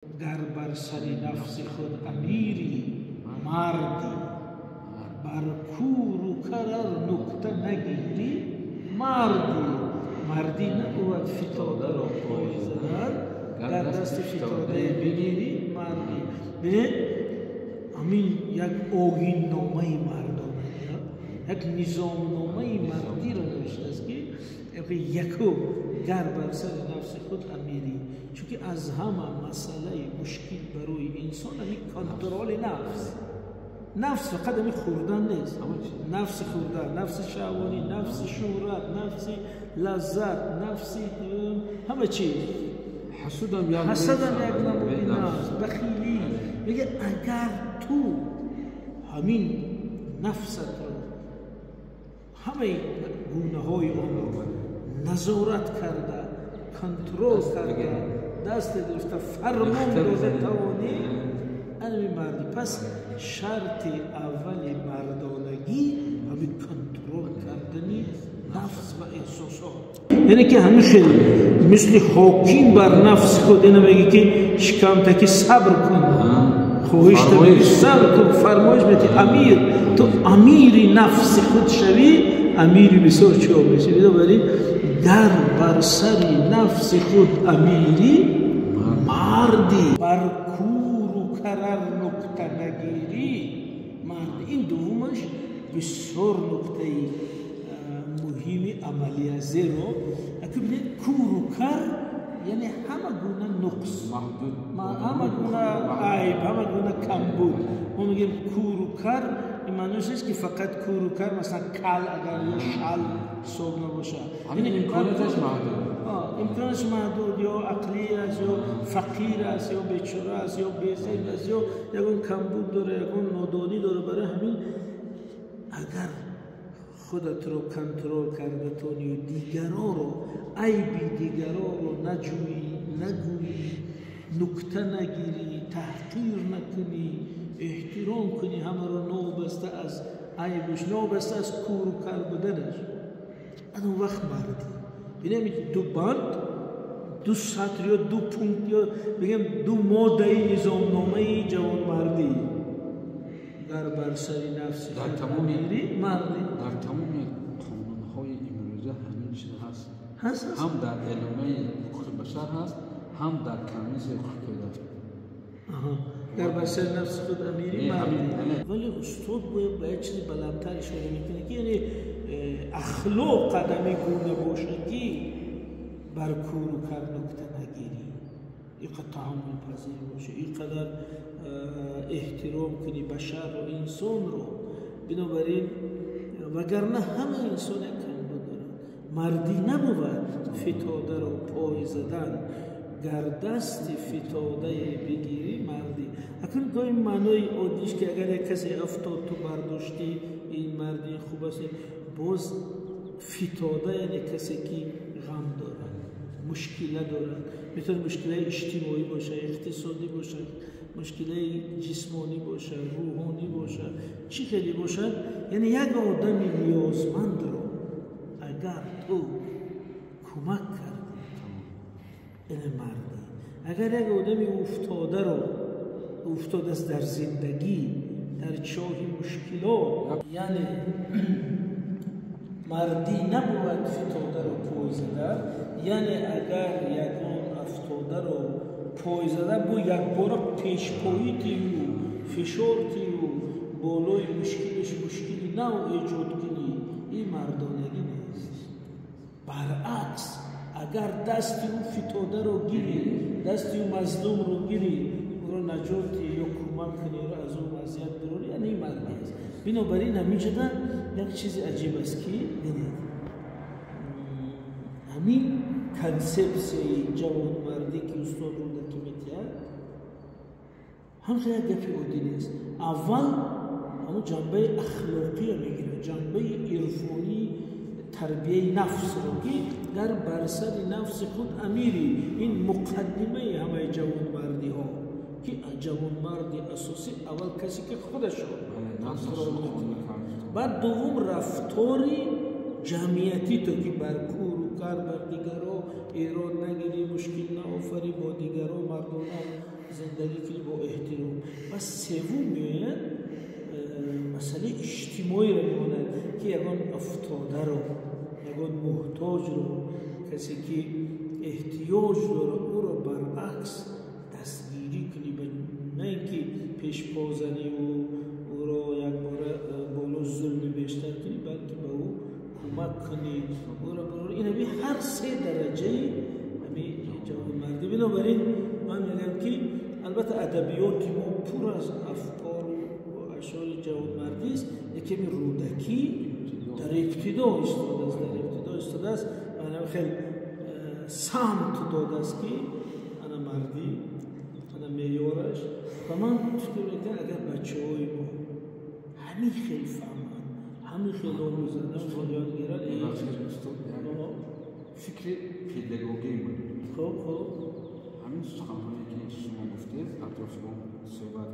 Гар бар сари нафси худ амири марди, бар куру карар нукта нагири марди. Мардӣ набувад фитодаро пой задан, гар дасти фитодае бигири марди. Бинед, ҳамин як оинномаи мардона, як низомномаи мардиро навиштааст, ки якум гар бар сари нафси худ амирӣ, чунки аз ҳама масъалаи мушкил барои инсон ҳамин контроли нафс. Нафс фақат ҳамин хӯрдан нест, нафси хӯрдан, нафси шаҳвонӣ, нафси шӯҳрат, нафси лаззат, нафси ҳама чиз. Ҳасудам як намуди нафс, бахилӣ. Мега агар ту ҳамин нафсатро, ҳамаи гунаҳои онро назорат карда, контрол карда, даст гирифта, фармон дода тавонӣ, ҳамин мардӣ. Пас шарти аввали мардонагӣ ҳамин контрол кардани нафс ва эҳсосот. Яъне ки ҳамин хел мисли ҳоким бар нафси худ, ина меги ки шикамтаки сабр кун, хоҳишта сабр кун, фармоиш мети амир, ту амири нафси худ шавӣ, амири бисёр чиҳо мешавӣ. Бинобар ин гар бар сари нафси худ амири марди, бар куру карар нукта нагирӣ марди. Ин дуввумаш бисёр нуктаи муҳими амалӣ аст, зеро бинед, куру кар яъне ҳама гуна нуқс, ҳама гуна айб, ҳама гуна камбуд. Мо мегӯем куру кар, ин маънош нест, ки фақат куру кар, масалан, кал агар ё шал ҳисоб набошад, имконаш маҳдуд, ё ақлӣ аст, ё фақир аст, ё бечора аст, ё безеб аст, ё ягон камбуд дора, ягон нодонӣ дора. Барои ҳамин агар худатро контрол карда тонию дигароро, айби дигароро наҷӯӣ, нагӯӣ, нукта нагирӣ, таҳқир накунӣ, эҳтиром кунӣ ҳамаро, новобаста аз айбаш, новобаста аз куру кар буданаш, ан он вақт мардӣ. Бинем, ду банд, ду сатр ё ду пункт, ё бигем ду моддаи низомномаи ҷавонмардӣ. Гар бар сари нафси амири марди. Дар тамоми қонунҳои имрӯза ҳамин чиз ҳаст, ҳам дар эъломияи ҳуқуқи башар ҳаст, ҳам дар конвенсияи ҳуқуқи кӯдак. Гар бар сари нафси худ амири марди. Вале устод бояд ба як чизи баландтар ишора мекунад, ки яъне ахлоқ қадами гуна бошад, ки бар куру кар нукта нагирӣ, инқадр таҳаммулпазир бошӣ, инқадар эҳтиром кунӣ башарро, инсонро. Бинобар ин вагарна ҳама инсон як камбуд дорад. Мардӣ набувад фитодаро пой задан, гар дасти фитодае бигирӣ мардӣ. Акнун гоҳи маънои оддиш, ки агар як касе афтод, ту бардоштӣ, ин марди хуб аст. Боз фитода яъне касе ки ғам дорад, мушкила дорад, метавонад мушкилаи иҷтимоӣ бошад, иқтисодӣ бошад, мушкилаи ҷисмонӣ бошад, рӯҳонӣ бошад, чӣ хеле бошад. Яъне як одами ниёзмандро агар ту кӯмак кардӣ, ин мардӣ. Агар як одами уфтодаро, уфтодааст дар зиндагӣ, дар чоҳи мушкилот, яъне мардӣ набувад фитодаро пой зада, яъне агар ягон афтодаро пой зада, бо якбора пешпоӣ тию, фишор тию, болои мушкилаш мушкили нав эҷод кунӣ, ин мардонагӣ нест. Баръакс, агар дасти ӯ фитодаро гирӣ, дасти ӯ мазлумро гирӣ, ӯро наҷот диҳӣ ё кӯмак кунӣ, ӯро аз он вазъият бирорӣ, яъне ин мардӣ аст. Бинобар ин ҳаминҷода як чизи аҷиб аст, ки бинед, ҳамин консепсияи ҷавонмардӣ, ки устод Рӯдакӣ метиҳад, ҳамчун як гапи оддӣ нест. Аввал ҳамон ҷанбаи ахлоқиро мегирад, ҷанбаи ирфонии тарбияи нафсро, ки гар бар сари нафси худ амирӣ, ин муқаддимаи ҳамаи ҷавонмардиҳо, ки ҷавонмарди асосӣ аввал касе ки худашро контрол мекунад, баъд дуввум рафтори ҷамъиятӣ, то ки бар куру кар, бар дигаро эрод нагирӣ, мушкил наофарӣ, бо дигаро мардона зиндагӣ кунӣ бо эҳтиром. Ва севум меояд масъалаи иҷтимоиро мемонад, ки ягон афтодаро, ягон муҳтоҷро, касе ки эҳтиёҷ дорад, ӯро баръакс дастгирӣ кунӣ, на ин ки пешпозанӣ ӯро якбора боло зулми бештар кунӣ, балки ба ӯ кӯмак кунӣ, ӯро. Ин ҳами ҳар се дараҷаи ҳами ҷавонмардӣ. Бинобар ин ман мегӯям, ки албатта адабиёти мо пур аз афкору ашъори ҷавонмардист, лекин Рӯдакӣ дар ибтидо истодааст, дар ибтидо истодааст ва хел самт додааст, ки ана мардӣ, ана меъёраш. Ва ман фикр мекунам, агар бачаҳои мо ҳамин хел фаҳманд, ҳамин хел омӯзанд, ҳамин хел ёд гиранд. Фикри педагогии ман. Хуб. Ҳамин суханҳое, ки шумо гуфтед, атрофи он суҳбат